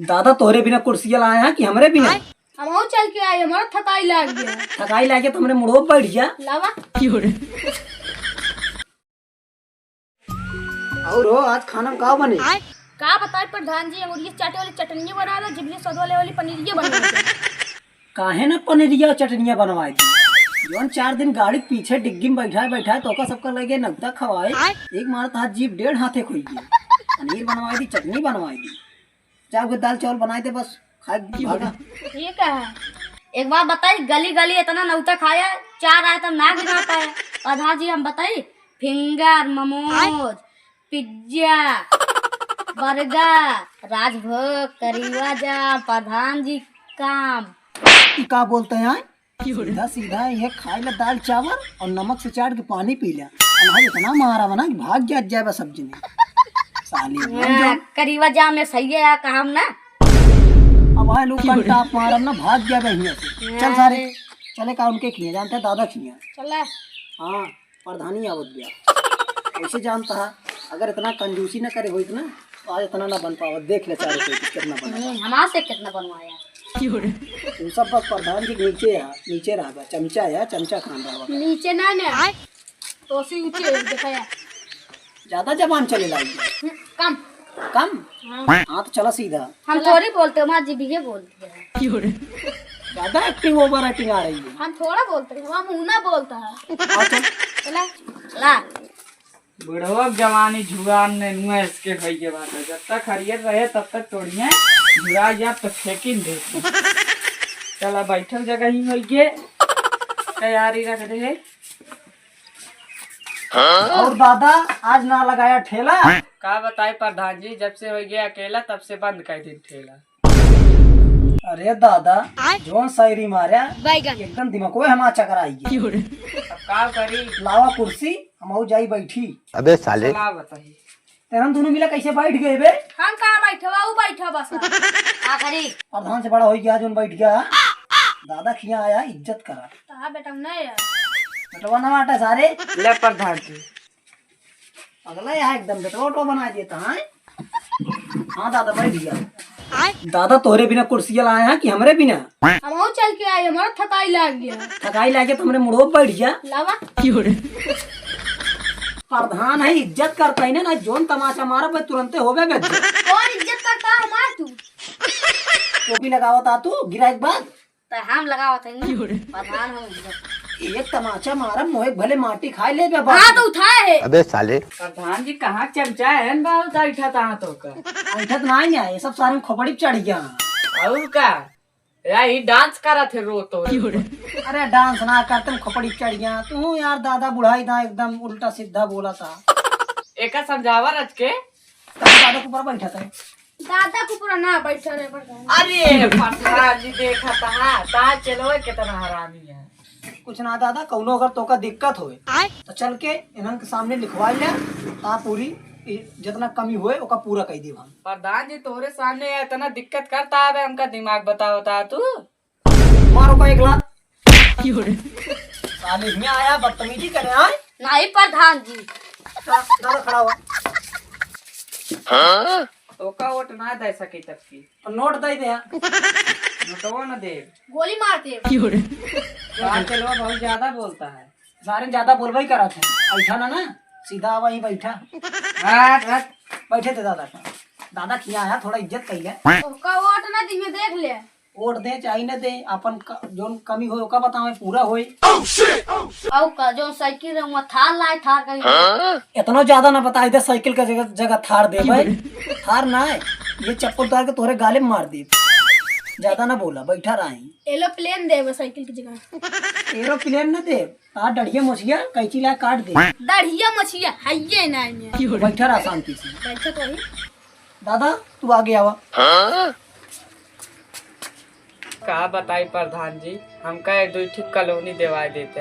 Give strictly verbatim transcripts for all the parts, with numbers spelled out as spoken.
दादा तोहरे बिना कुर्सिया लाए हैं कि हमरे बिना? हमहू चल के आए, हमारा थकाई लाग गया। थकाई लागे तो हमरे मुड़ो बैठ जा। लावा। और हो, आज खाना में का बने? का बताई प्रधान जी, अंगुरिया चाटे वाली चटनिया बना दो, जिभिया सधवाले वाली पनीरिया बना दो। काहे ना पनीरिया चटनिया बनवाए दी? जौन चार दिन गाड़ी के पीछे डिग्गी में बैठाए बैठाए तोका सबका लगे नौता खवाए, एक मारत हाथ जीभ डेढ़ हाथे खोई गया। पनीर बनवाए दी, चटनी बनवाए दी। जा, उहे दाल चावल बनाए दे बस, खाए भागा। ठीक है। एक बात बताई, गली गली इतना नौता खाया, चार आए तब नाक ना पाए। प्रधान जी हम बताई, फिंगर, मोमोज, पिज्जा, बर्गर, राजभोग, करीबा जाम, प्रधान जी काम। ई का बोलते हैं? सीधा सीधा ये खाए ला दाल चावल और नमक से चाट के पानी पी ला। अल्लाह इतना मारा बना कि भाग जात जाए बस सब्जी में। साली हाँ, करीबा जाम में सही है यार, काम ना। अब आए लोग कंटा मारब ना, भाग जाए बस हियां से। चल सारे, चले का उनके खिया, जानते हैं दादा खिया। चला। हाँ, प्रधानी आवत गया। वैसे जानता है, अगर इतना कंजूसी न करे होइत ना, तो आज इतना ना बन पावत। देख ले चारों को कितना बना। हम्म, हमार से कितना बनवाया। तू सब बस प्रधान जी के नीचे है, नीचे रहा बा, चमचा है, चमचा खान रहा बा। नीचे ना ना, तो सी ऊंचे देखा या। ज्यादा जबान चले लागी। हम्म, कम। कम? हाँ। हाँ, तो चला सीधा। हम थोड़ी बोलते, हमार जीभिये बोलती है। ज्यादा एक्टिंग, ओवर एक्टिंग आ रही है। हम थोड़ा बोलते हैं, हम ऊना बोलता है। हाँ, चल। चला। ला। बुढ़वा के जवानी जुआन ने नुआ इसके भइये बाटे। जब तक हरियर रहे, तब तक तोड़िए। जुड़ा जा तो फेंकिन दे। चला, बैठल जगह ही होइए। तैयारी रख दे। और दादा, आज ना लगाया ठेला? का बताई प्रधान जी, जब से हो गया अकेला, तब से बंद कर दिन ठेला। अरे दादा, आय? जौन शायरी मारा, बैगन। एकदम दिमागो हमार चकराई गया। अब का करी? लावा कुर्सी, हम आऊ जाई बैठी। अबे साले। सलाह बताई। तेरन दोनों मिला कैसे बैठ गए बे? हम कहाँ बैठे बा, ऊ बैठा बस। का करी? प्रधान से बड़ा हो गया, जौन बैठ गया। दादा खिया आया, इज्जत करा। कहा बेटा, नहीं यार। बेटवा ना बाटा सारे। ले प्रधान जी। अगला यहाँ एकदम बेटवा उटवा बना देता है। हाँ दादा, बैठ गया। दादा, तोहरे बिना कुर्सिया लाए हैं कि हमरे बिना? हम और चल के आए, हमारा थकाई लाग गया। थकाई लागे तो हमरे मुड़ो बैठ जा। लावा। प्रधान है, इज्जत करता ही ना, ना जौन तमाचा मारा, भाई तुरंते होबे बेइज्जत। कौन इज्जत करता है हमार तू? टोपी लगावत आ तू, गिरा एक बार। तो हम लगावत है ना, प्रधान हम इज्जत। एक तमाचा मारा, मोहे भले माटी खाए ले बे बाप। हाँ, तो उठाए है। अबे साले। प्रधान जी कहाँ चमचा है ना, बहुत ऐठा था तो का। ऐठा तो नहीं है, ये सब सारे में खोपड़ी चढ़ गया। और का? यार, ये डांस करा थे रो तो। अरे, डांस ना करते, खोपड़ी चढ़ गया। तू यार, दादा बुढ़ाई था, एकदम उल्टा सीधा बोला था। एका समझावा रच के। दादा के ऊपर बैठा था। दादा के ऊपर ना बैठा रहे, प्रधान। अरे, प्रधान जी देखा था, ता चलो, कितना हरामी है। कुछ ना दादा, कौनो अगर तोका दिक्कत होए, आय? तो चल के इन्हन के सामने लिखवा ले, ता पूरी इ-, जितना कमी होए, ओका पूरा कर देब हम। प्रधान जी, तोरे सामने इतना दिक्कत करता है, हमका दिमाग बताओ ता तू। मारो का एक लात। साले हियां आया, बदतमीजी करे, आय? नहीं प्रधान जी। दा-, दादा खड़ा हुआ। तोका वोट ना दे सकी तब की। तो नोट दे दे। नोटवो न दे। गोली मार दे। का चलवा बहुत ज्यादा बोलता है। सारे ज्यादा बोलबे ही करत है। ऐठा ना ना, सीधा आवा ही बैठा। हट, हट। बैठे थे दादा का। दादा किया है, थोड़ा इज्जत कइले। ओका वोट ना दी में देख ले। वोट दे चाहे न दे, अपन क-, जोन कमी होए ओका बतावे, पूरा होए। और का, जो साइकिल रहे, वहाँ थार लाए, थार कहीं। इतना ज्यादा ना बताई दे, साइकिल का जगह, जगह थार दे भाई। थार ना है, ये चप्पल उतार के तोहरे गाले में मार दे। ज्यादा ना बोला, बैठा रही। एरोप्लेन देबे साइकिल की जगह। एरोप्लेन ना दे, तार डढ़िया मोछिया कैंची ला काट दे। डढ़िया मोछिया है ये ना में। बैठा रहा शांति से। बैठा तो ही। दादा, तू आगे आवा। का बताई प्रधान जी, हमका एक दो ठे कॉलोनी देवाए देते।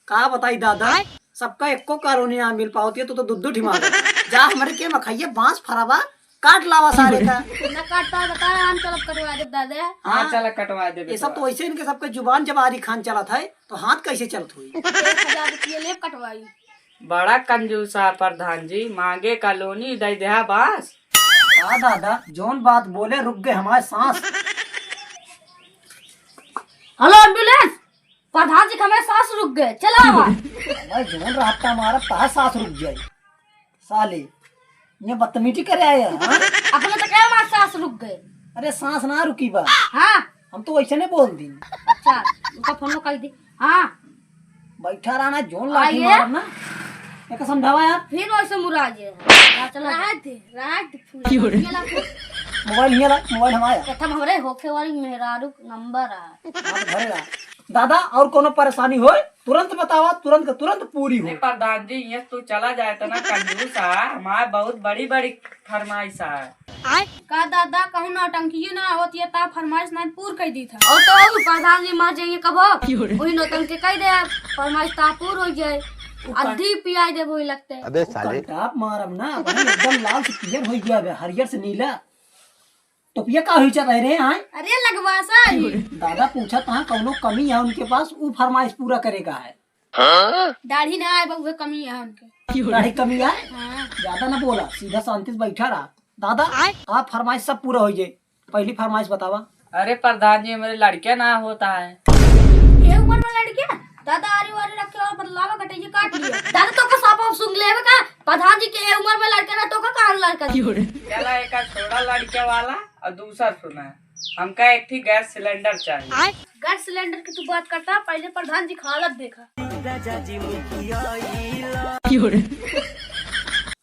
का बताई दादा, आय? सबका एको कॉलोनी ना मिल पावत है, तू तो दू दू ठे मांगत है। जा हमरे के मखैया बांस फरावा, काट लावा सारे का। ना काटता है, बता, हम चलत कटवा देब दादा। हाँ, हाँ। चला कटवा देबे ये सब तो। वैसे इनके सबके जुबान जबारी खान चलत है, तो हाथ कैसे चलत हुई? एक हजार रुपये लेब कटवाई। बड़ा कंजूस है प्रधान जी, मांगे कॉलोनी दे देहा बांस। हाँ दादा, जौन बात बोले, रुक गए हमारे सांस। हेलो एम्बुलेंस, प्रधान जी के हमारे सांस रुक गए, चला आवा। भाई, जौन रफ्तार मारा, तहा सांस रुक जाए। साले, ये बदतमीजी करे आए हैं, हाँ? अपने तो कहे हमारे सांस रुक गए। अरे, सांस ना रुकी बा। हाँ। हम तो वैसे नहीं बोल दी। अच्छा, उनका फोन कह दी। हाँ। बैठा रहना, जौन लाठी आइए। मारब ना। एक समझावा यार। फिर वैसे मुरा जे। हाँ, चला। राहत दे, राहत दे, फूल। क्यों रे? ये ला फूल। मोबाइल हियाँ ला, मोबाइल हमारा। प्रथम हमरे होखे वाली मेहरारू नंबर आ। हाँ, तो घरे ला। दादा, और कोनो परेशानी होय, तुरंत बतावा, तुरंत के तुरंत पूरी हो। नहीं प्रधान जी, ये तू चला जाए तो ना कंजूस आ, हमारे बहुत बड़ी बड़ी फरमाइश आ। का दादा, कहूँ नौटंकिये ना होत, ये ता फरमाइश ना पूर कर दी था। और तो और प्रधान जी मर जाइए कबो, क्यों रे? वही नौटंकी कह दे, फरमाइश ता पूर हो जाए, उ कं-, अद्धी पियाई दे वही लगते। अबे उ साले। कंटाप मारब ना, वही एकदम लाल से पियर हो गया बे, हरियर से नीला। टोपिया का हुई चल रहे हैं, आए? अरे लगवा सा ही। दादा पूछा था, कौनो कमी है उनके पास, उ फरमाइश पूरा करेगा है। दाढ़ी ना आए बा, उहे कमी है उनके। दाढ़ी कमी है? हाँ। ज्यादा ना बोला, सीधा शांति से बैठा रहा। दादा, आए? आप फरमाइश सब पूरा हो जाए, पहली फरमाइश बतावा। अरे प्रधान जी, मेरे लड़के ना होता है। ये उम्र में लड़के? दादा आरी वारी रख के और बदलावा कटेगी काट लिया। दादा तो का साफ साफ सुन लेवे का? प्रधान जी के ये उम्र में लड़के ना तो का कहाँ लड़का जी? चला एक छोड़ा लड़के वाला और दूसरा सुना है। हमका एक ठी गैस सिलेंडर चाहिए। आय? गैस सिलेंडर की तू बात करता, पहले प्रधान जी का हालत देखा।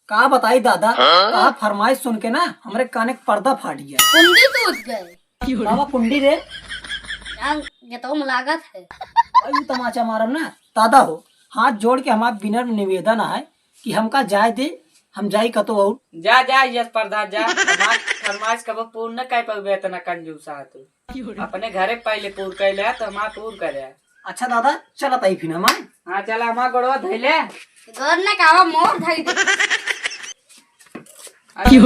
का बताई दादा, हाँ? का फरमाइश सुन के ना हमरे काने के पर्दा फाट गया। कुंडी टूट गए। बाबा कुंडी रे। यार, ये तो लागत है। भाई, तमाचा मारब ना। दादा हो, हाथ जोड़ के हमार विनम्र निवेदन है कि हमका जाए दे, हम जाई कतो और। जा, जा, यस प्रधान, जा। हमार फरमाइश कबो पूर्ण न कर पावे, इतना कंजूस है तू। अपने घरे पहले पूर कर ले, तो हमार पूर करे। अच्छा दादा, चलत आई फिर हमार। हाँ, चला, हमार गोड़वा धइले। गोड़ न कावा, मोर धइ दे। अरे,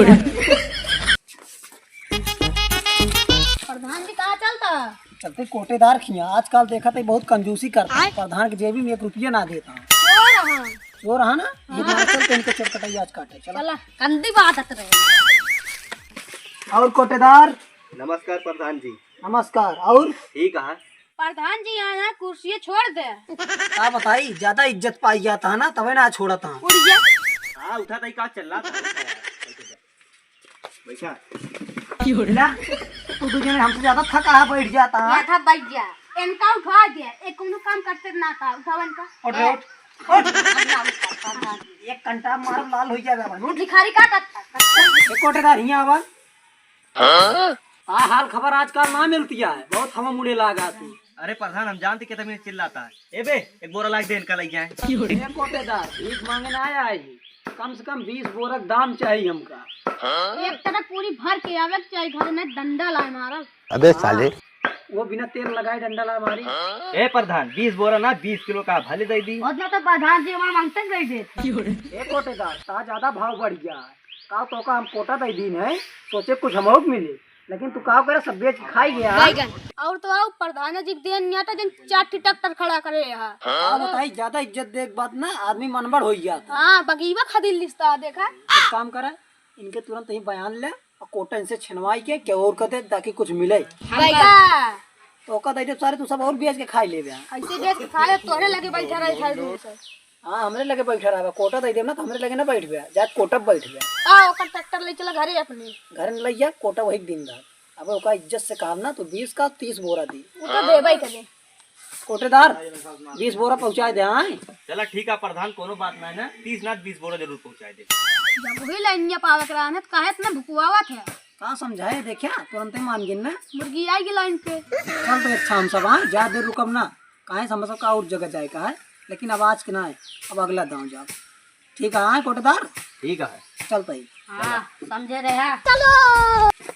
प्रधान जी, कहाँ चलता? चलते कोटेदार खिया, आजकल देखा तो बहुत कंजूसी करता है। आय? प्रधान के जेबी में एक रुपया ना देता। चोर हाँ। चोर हाँ ना? ये हाँ। मार चलते इनके चोर कटाई आज काटे। चला। चला, गंदी बात है तेरे। और कोटेदार? नमस्कार प्रधान जी। नमस्कार। और? ठीक है। प्रधान जी, यहाँ, यहाँ कुर्सी छोड़ दे। का बताई, ज्यादा इज्जत पाई जाता है ना, तबे ना छोड़ता है। उठ जा। हाँ, उठा तई का चल रहा था। बैठा। क्यों रे? ला, तू दू जने हमसे ज्यादा थका है, बैठ जाता है। बैठा, बैठ जा। इनका उठा दे, एक कोनो काम करते ना था, उठाओ इनका। उठ रे, उठ। उठ। एक कंटाप मारब लाल हो जाएगा भाई, उठ। भिखारी का करता? ए कोटेदार, हियाँ आवा। हाँ? का हाल खबर आजकल ना मिलती है, बहुत हवा मुड़े लागा तू। अरे प्रधान, हम जानते कितना मिनट चिल्लाता है। ए बे, एक बोरा लाग दे, इनका लग जाए। ए कोटेदार, भीख मांगे ना आया है, कम से कम बीस बोरा दाम चाहिए हमका। एक तरफ पूरी भर के आवे के चाहिए, घर में डंडा लाए मारल। अबे हाँ, साले। वो बिना तेल लगाए डंडा लाए मारी। ए प्रधान, बीस बोरा ना, बीस किलो का भले दे दी। उतना तो प्रधान जी हमारे मांगते नहीं देते। ए कोटेदार, ता ज्यादा भाव बढ़ गया है। का तोका हम कोटा दे दीन है, सोचे कुछ हमहू के मिले, लेकिन तू का करे, सब बेच के खाई गया। बैगन। और तो आओ, प्रधान जी के देन नहीं आता, जन चार ठी ट्रैक्टर खड़ा करे यहाँ। का बताई, ज्यादा इज्जत देख बात ना, आदमी मनबढ़ हो गया था। हाँ, बगीवा खदिल लिस्ता, देखा। एक काम करे, इनके तुरंत ही बयान ले और कोटा इनसे छिनवाई के क्या और कर दे, ताकि कुछ मिले। बैठा। तो ओका दे दे सारे, तू सब और बेच के खाई लेबे। ऐसे बेच के खाए, तोहरे लगे बैठा रहे, खाए दूर से। हाँ, हमरे लगे बैठा रहबा, कोटा दे देब ना, तो हमरे लगे ना बैठबे, जा कोटा बैठबे। आ, ओकर ट्रैक्टर ले चला घरे अपने। घरे ले जा, कोटा वही दिन रह। अब ओका इज्जत से काम ना, तो बीस का तीस बोरा दी। वो तो देबे ही करे। कोटेदार, बीस बोरा पहुँचा दे, हाँ? चला ठीक है प्रधान, कोनो बात नहीं ना, तीस ना बीस बोरा जरूर पहुँचा दे। जब वही लाइन पावे के रहने, तो काहे इतना भुकवावत है? का समझाए, देखा, तुरंते मान गिन ना। मुर्गी आई गी लाइन पे। चल तो अच्छा, हम सब, हाँ, ज्यादा देर रुकब ना। काहे से हम सबका और जगह जाए का है, लेकिन अब आज के ना है, अब अगला दांव जाओ। ठीक है, हाँ, कोटेदार? ठीक है। चलते ही। हाँ, समझे रहे। चलो।